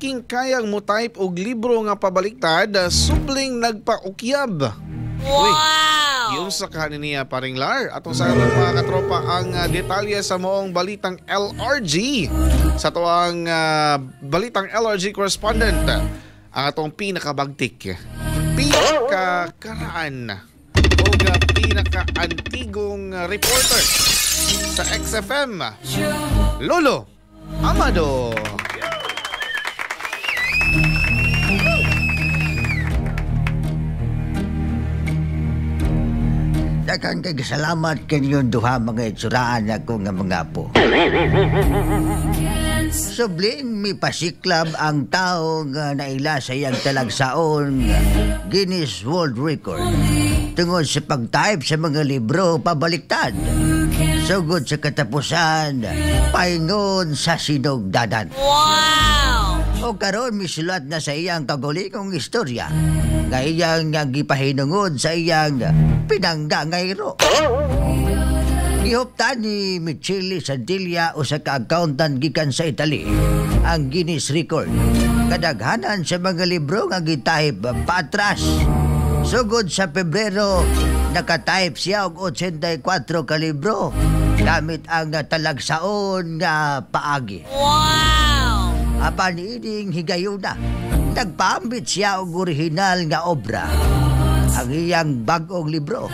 Lalaking kayang mo type og libro nga pabaliktad, subling nagpaukyab. Uy, giunsa ka niya, paring Lar? Atong sa atong mga katropa ang detalye sa moong Balitang LRG sa tuang Balitang LRG correspondent, ang atong pinakabagtik, pinakakaraan o pinakaantigong reporter sa XFM, Lolo Amado. Daghang kay salamat kaninyong duha, mga itsuraan ako nga mga apo. Subling mipasiklab ang tao nga naila sa iyang talagsaon Guinness World Record tungod sa pag-type sa mga libro pabaliktad. Sugod sa katapusan, paingon sa sinugdanan. Wow! O karon misulat na sa iyang kagulingong istorya nga iyang gipahinungod sa iyang pinangga nga iro. Gihuptan ni Michele Santilla, usa ka accountant gikan sa Italy, ang Guinness Record. Kadaghanan sa mga libro nga gitype patras. Sugod sa Pebrero, nakatype siya og 84 ka libro gamit ang talagsaon nga paagi. Wow! Apan ining higayuna, nagpaambit siya og orihinal nga obra, ang iyang bag-ong libro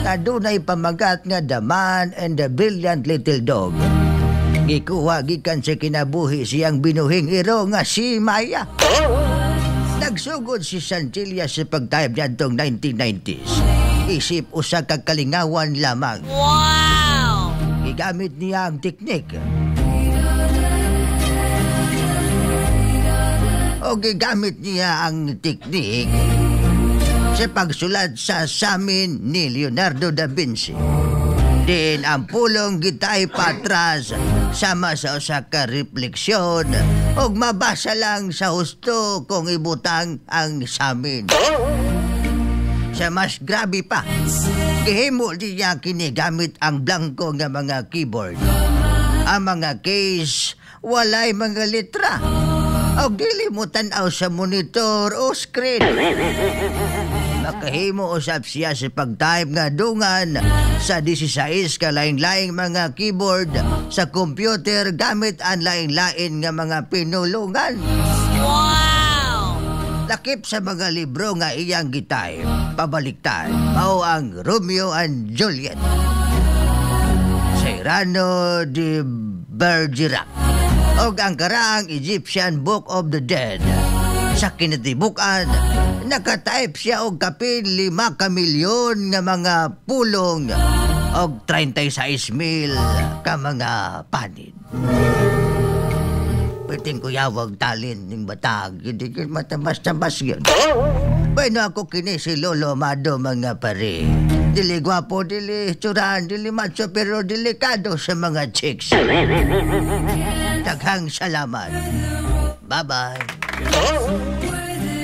na dunay pamagat nga The Man and the Brilliant Little Dog. Gikuha gikan sa kinabuhi siyang binuhing iro nga si Maya. Nagsugod si Santilla sa pag-type niadtong 1990s. Isip usa ka kalingawan lamang. Wow! Gigamit niya ang teknik. O gigamit niya ang teknik sa pagsulat sa samin ni Leonardo da Vinci. Din ang pulong gitay patras sama sa usa ka refleksyon ug mabasa lang sa husto kung ibutang ang samin. Sa mas grabe pa, gihimo niya kini gamit ang blanko nga mga keyboard. Ang mga case, walay mga letra. O dili mo tan-aw sa monitor o screen. Makahimo usab siya sa pag-type nga dungan sa 16 ka laing-laing mga keyboard sa computer gamit ang laing-lain nga mga pinulungan. Wow! Lakip sa mga libro nga iyang gitype, pabaliktad, mao ang Romeo and Juliet, Cyrano de Bergerac, og ang karaang Egyptian Book of the Dead. Sa kinatibukan, nakatype siya og kapin 5 ka milyon nga mga pulong og 36,000 ka mga panid. Piting kuyawag talent ning batag, hindi ka matamas-tamas yun. Bueno, ako kini si Lolo Amado, mga pare. Dili gwapo, dili tsurahan, dili macho, pero delikado sa mga chicks. Daghang salamat. Bye-bye.